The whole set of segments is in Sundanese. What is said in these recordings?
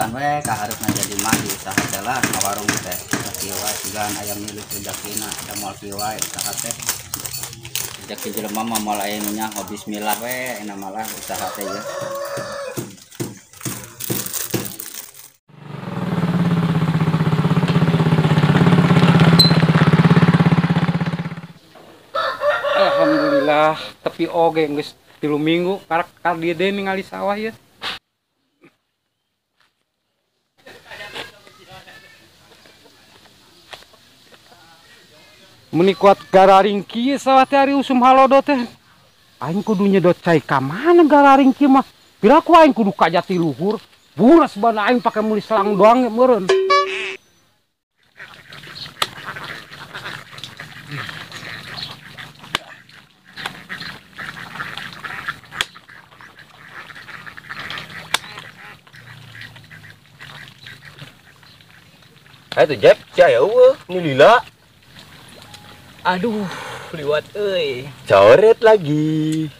Sugan we ka hareupna jadi maju usaha teh lah ngawarung teh. Kieu wae sugan aya milik rezekina da moal kieu wae usaha teh. Rezeki jelema mah moal aya nu nyaho bismillah we enak malah usaha teh ya. Alhamdulillah tepi oge geus 3 minggu karak ka dieu deui ningali sawah ieu. Meni kuat gararing kieu sawah teh ari usum halodo teh. Aing kudu nyedot cai ka mana gararing kieu mah. Piraku aing kudu ka Jatiluhur. Buras bana aing pake meuli selang doang meureun. Ayo tuh Jep, sia eueuh, ini lila. Aduh, liwat euy. Coret lagi.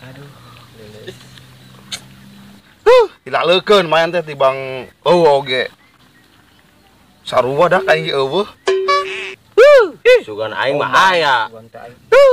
Aduh, leuleus. Tidak leukeun mayan teh tibang eueuh oge. Sarua dah kayak eueuh. Sugan aing mah aya.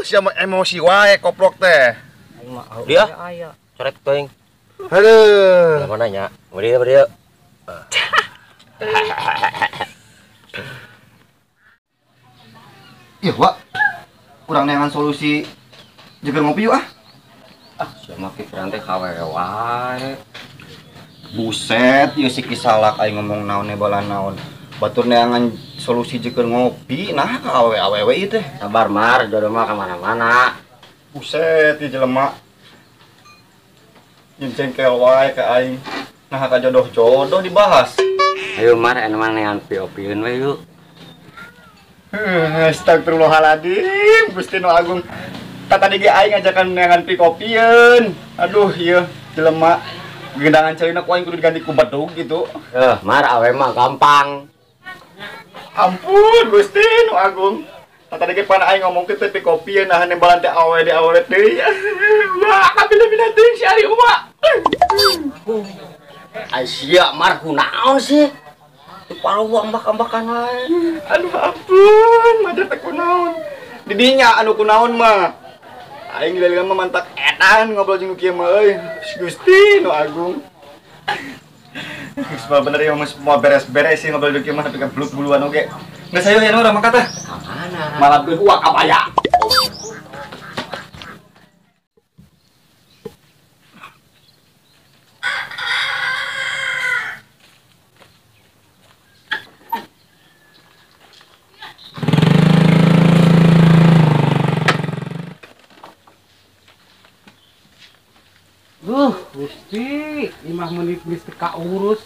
Sia mah emosi wae koplok teh. Aing mah dia coret teuing. Aduh. Mana nya? Beri beri. Iya, Wak. Kurang neangan solusi jeger ngopi yuk ah. Ah, sia mah pikiran teh kawe wae. Buset, ieu si kisalak aing ngomong naon bala naon. Batur neangan solusi jeger ngopi, nah ka awewe ieu teh. Sabar Mar, jodoh mah ka mana-mana. Buset, ieu jelema. Jeung jengkel wae ka aing. Nah ka jodoh-jodoh dibahas. Ayo Mar, anu mah neangan piopieun we yuk. Astagfirullahaladzim, Gusti Nu Agung. Tadi ge aing ngajakan neangan pikopieun. Aduh, ieu jelema gendangan ceulina ku aing kudu diganti ku bedug gitu. Mar awe mah gampang. Ampun, Gusti Nu Agung. Tadi ge pan aing ngomong teh pikopieun nah nembalan teh awe di awe deui. Wah, kabila-bila teuing si Ari Uwa. Ai sia Mar kunaon sih? Palu ambak-ambakan wae. Aduh ampun, majar teh kunaon. Didinya anu kunaon mah. Aing lila mah mantak edan ngobrol jeung nu kieu mah euy. Gusti Nu Agung. Geus mah bener ieu mah semua beres-beres sih ngobrol jeung kieu mah tapi ka belut-buluan oge. Geus ayo ya urang mangkat teh. Ka mana? Malapkeun uak ka baya. Gusti, imah meuni geus teu kaurus.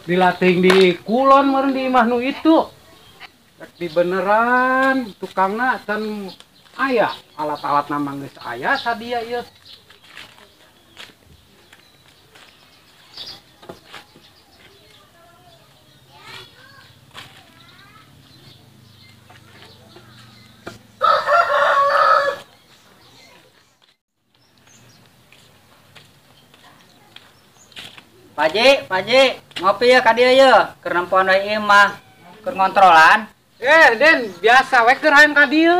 Dilatih di kulon meureun di imah nu itu. Rek dibeneran tukangna can aya, alat-alatna mah geus aya sadia ieu. Paji, Paji, ngopi ya ka dieu ye, keur nempoan we ieu mah, keur ngontrolan. Den, biasa we keur hayang ka dieu.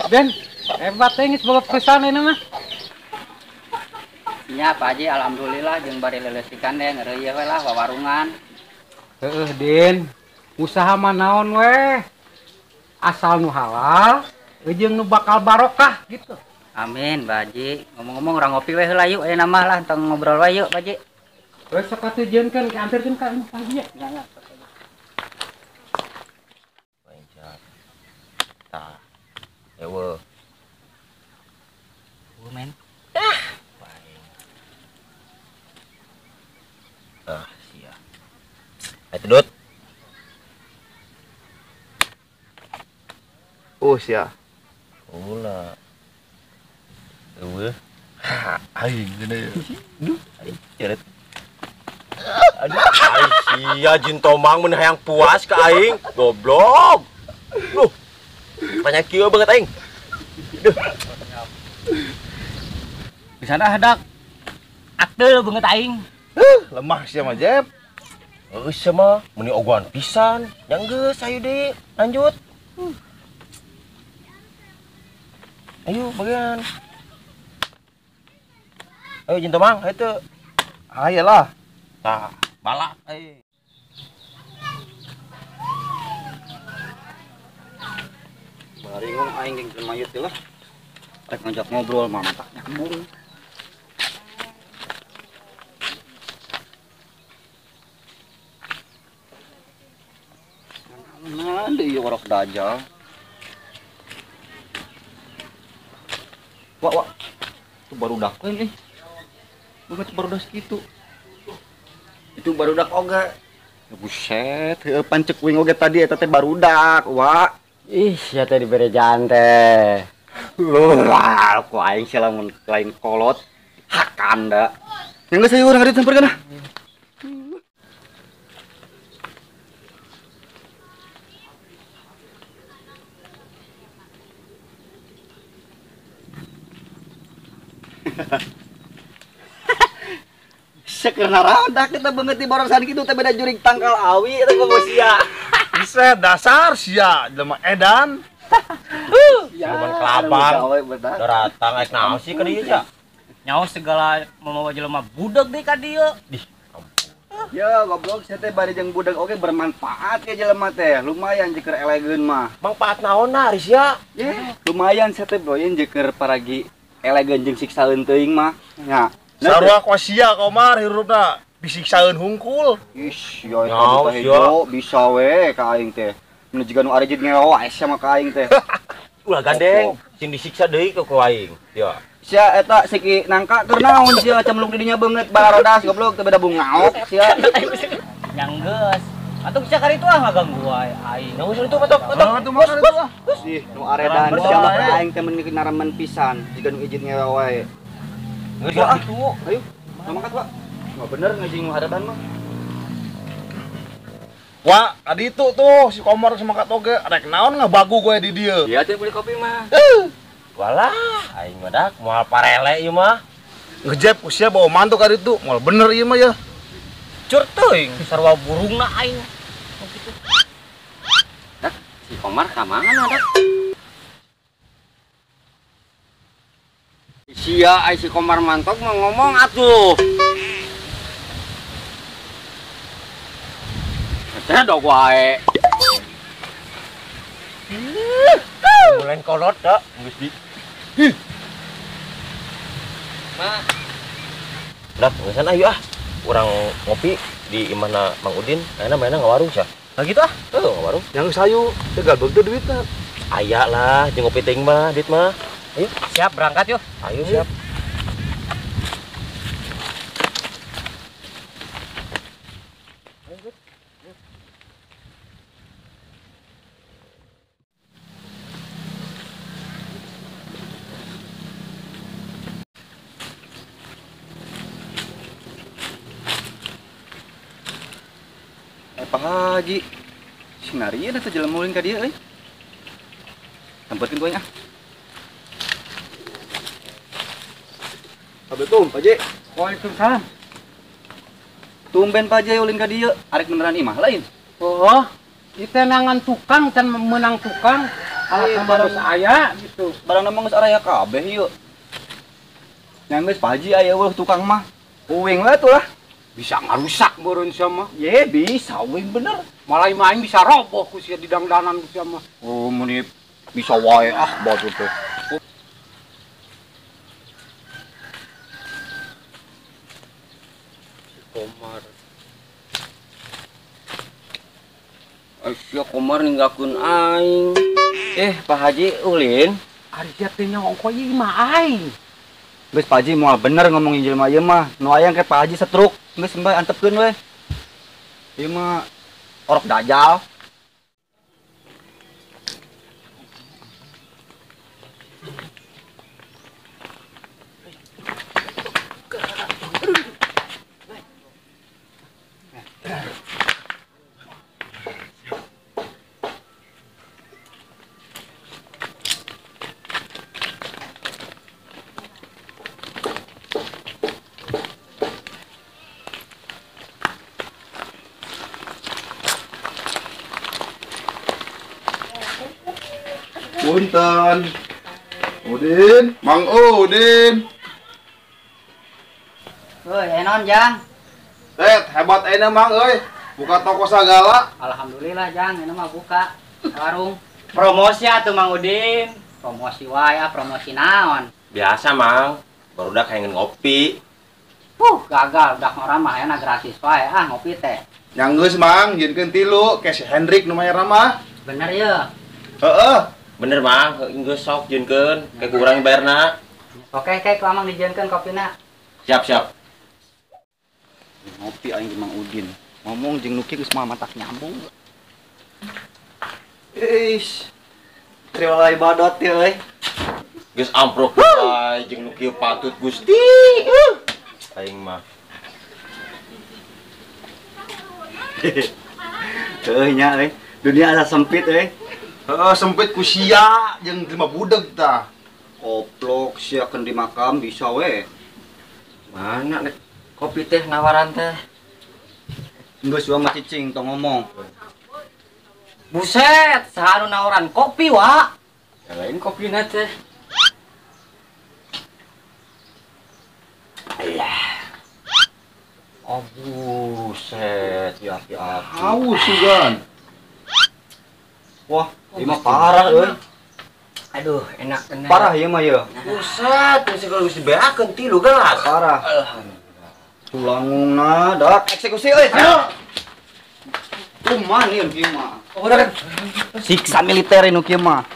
Den, hebat teh geus boga perusahaan ini mah. Nya, Pak Haji, alhamdulillah jeung bari leuleutikan deh ngeureuyeuh we lah wawarungan. Heueuh, Den. Usaha mah naon we? Asal nu halal, jeung nu bakal barokah gitu. Amin, Pak Haji. Ngomong-ngomong urang ngopi we heula yuk, ayeuna mah lah tong ngobrol we yuk, Pak Haji. Wes sok atuh jieunkeun, anterkeun ka imah Pak Haji. Nya, nya. Tah. Eueuh. Eueuh, men. Ah. Ah, sia. Atuh, Dut. Oh, sia. Ulah. Eueuh. Ha, aing geuna ya. Duh, aing ceret. Aduh, aing sia jin tomang mun hayang puas ka aing, goblok. Duh. Banyak kieu banget aing. Duh. Di sana hadak. Ateul beungeut aing. Lemah sia mah Jep. Geus sia mah meuni ogohan pisan. Yang geus ayo deui, lanjut. Ayo bagian. Ayo Jin Tomang, ayo teu. Ayolah. Tah, balak euy. Baringung aing jeung jelema ieu teh lah. Rek ngajak ngobrol mah tak nyambung. Naon deui orok dajal. Wah, wah. Itu barudak lain euy. Bukan barudak segitu. Itu barudak oge. Buset, heueuh pancek uing oge tadi eta teh barudak, wa. Ih, sia teh diberejaan teh. Wah, ku aing sia lamun lain kolot hakan da. Yang geus ayo urang ka dieu sampeurkeun ah. Sekerna rada kita banget di borong san kitu teh beda jurig tangkal awi eta komo sia. Buset, dasar sia jelema edan. Siluman kelabang. Daratang ais naon sih ka dieu sia? Nyaho segala mamawa jelema budak deui ka dieu. Dih, ampun. Ya goblok sia teh bari jeung budak oge bermanfaat ya jelema teh. Lumayan jeker elegeun mah. Manfaat naonna ari sia? Ye, lumayan sia teh boyen jeker paragi elegeun jeung siksaeun teuing mah. Nya. Sarua ku sia Komar hirupna disiksaeun hungkul. Ih, ya eta buta hejo bisa we ka aing teh. Mun jiga nu arejit ngewa wae sia mah ka aing teh. Ulah gandeng, sing disiksa deui ku aing. Ya. Sia eta siki nangka keur naon sia cemlung di dinya beungeut balarodas goblok teu beda bungaok sia. Yang geus. Atuh sia kari itu ah ngaganggu wae aing. Nang itu patok patok. Atuh mah itu ah. Ih, nu aredan sia mah ka aing teh mun naremen pisan jiga nu ijin ngewa wae. Geus kitu. Ayo, mangkat, Pak. Enggak bener ngajing nu hadapan mah. Wah, tadi itu tuh si Komar sama Kak Toge rek naon ngabagu gue di dieu. Iya, teh beli kopi mah. Walah, aing mah dak moal parele ieu mah. Ngejep usia bawa mantu ka ditu, moal bener ieu mah ya. Cur teuing sarua burungna aing. Kitu. Dak, si Komar ka mana dak? Sia ai si Komar mantok mah ngomong atuh. Teh dog wae. Mulai kolot dak geus di. Ma. Dak, geusan ayo ah. Urang ngopi di imahna Mang Udin, ayeuna mainna ngawarung sia. Lah gitu ah. Heuh, ngawarung. Yang geus hayu, teu galbeug teh duitna. Aya lah, jeung ngopi teuing mah, duit mah. Ayo, siap berangkat yuk. Ayo siap. Pak Haji, sinarieun atuh jelema ulin ka dieu euy. Sampeurkeun ku aing ah. Assalamualaikum, Pak Haji. Waalaikumsalam. Tumben Pak Haji ulin ka dieu, arek beneran imah lain. Oh, itu nangan tukang can menang tukang. Alat barang aya gitu. Barang mah geus araya kabeh ieu. Nya geus Pak Haji aya eueuh tukang mah. Uing we atuh lah. Bisa ngarusak meureun sia mah. Ye, bisa uing bener. Malah imah aing bisa roboh ku sia di dangdanan ku sia mah. Oh, meni bisa wae ah batu teh. Komar. Sia Komar ninggalkeun aing. Pak Haji ulin. Ari sia teh nyongko ieu mah aing. Geus Pak Haji moal bener ngomongin jelema ieu mah. Nu aya ke Pak Haji setruk. Geus sembah antepkeun we. Ieu mah orok dajal. Punten. Udin, Mang Udin. Woi, enon Jang. Tet, hebat ayeuna Mang euy. Buka toko sagala. Alhamdulillah Jang, ini mah buka warung. Promosi atuh Mang Udin. Promosi wae, promosi naon? Biasa Mang, barudak hayang ngopi. Gagal, udah orang mah hayang gratis wae ah ngopi teh. Yang geus Mang, jieunkeun tilu, ke si Hendrik nu mayar mah. Bener ya? Heeh. Bener Mang, geus sok jieunkeun, ke kurang bayarna. Oke, ke ku Amang dijieunkeun kopina. Siap, siap. Ngopi aing jeung Mang Udin. Ngomong jeung nu kieu geus mah matak nyambung. Eish. Terima badot ya euy. Geus amprok wae jeung nu kieu patut Gusti. Aing mah. Heuh nya euy. Dunia asa sempit euy. Heeh, sempit ku sia jeung terima budeg tah. Koplok sia keun di makam bisa we. Mana nek kopi teh nawaran teh. Geus wa mah cicing tong ngomong. Buset, saha nu nawaran kopi wa? Lain kopina teh. Oh buset, ya ya. Haus sugan. Wah, ieu mah parah euy. Aduh, enak enak. Parah ieu mah ieu. Buset, geus geus dibeakeun tilu gelas. Parah. Alhamdulillah. Tulangungna dak eksekusi euy. Kumaha ieu kieu mah? Siksa militer nu kieu mah.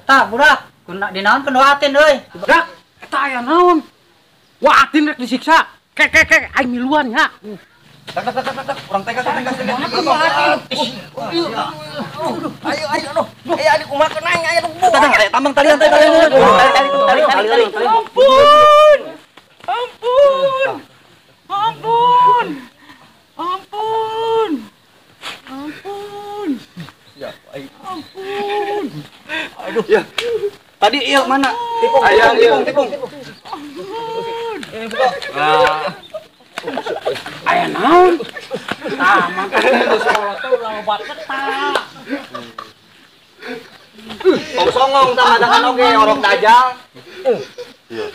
Tah, budak, kuna dinaon kendoatin euy. Dak, eta aya naon? Wah, atin rek disiksa. Kek kek kek aing miluan nya. Tak tak tak tak, urang tega tega tega. Ayo ayo aduh. Ayo adik kumaha aing aya nu. Tambang talian tali tali tali tali. Ampun. Ampun. Ampun. Ampun. Ampun. Ya, ampun. Aduh. Ya. Tadi iya mana? Tipung, tipung, tipung, tipung. Aya naon? Tah, mangka geus sekolah teh ulah loba ketak. Tong songong tah madakan oge orok dajal. Iya.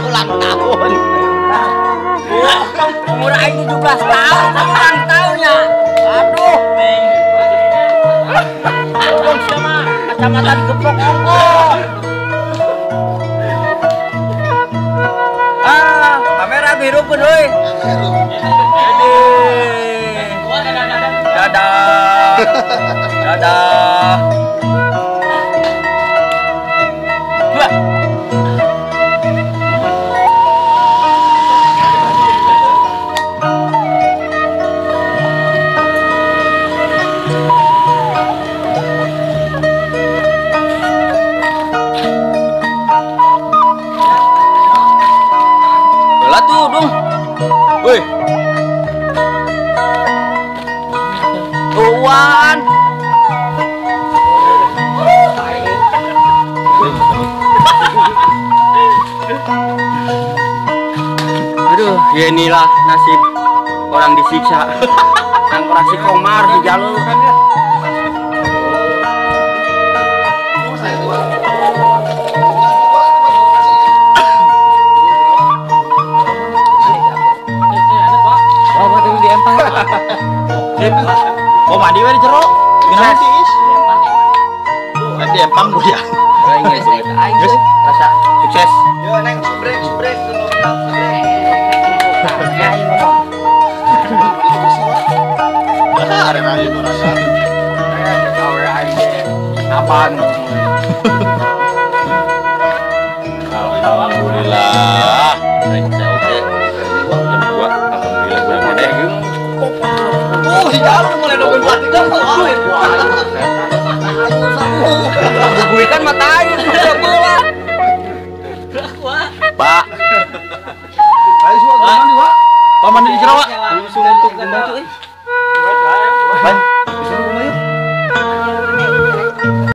Ulang tahun. Umur aing 17 tahun, ulang tahunnya. Aduh. Tolong sama kecamatan Geplok ongkoh. Ah, kamera biru pun euy. Dadah. Dadah. Woi. Tuan. Aduh, ya inilah nasib orang disiksa. Angkora si Komar di jalur. Oh mandi we di jero. Gimana tiis? Di empang gua ya. Geus, rasa sukses. Yo neng subrek subrek subrek. Apaan? Alhamdulillah. Oke. Jam 2. Alhamdulillah kurang deh. Oh, si Jalu mulai dogon 23. Gue kan mata air sudah bola.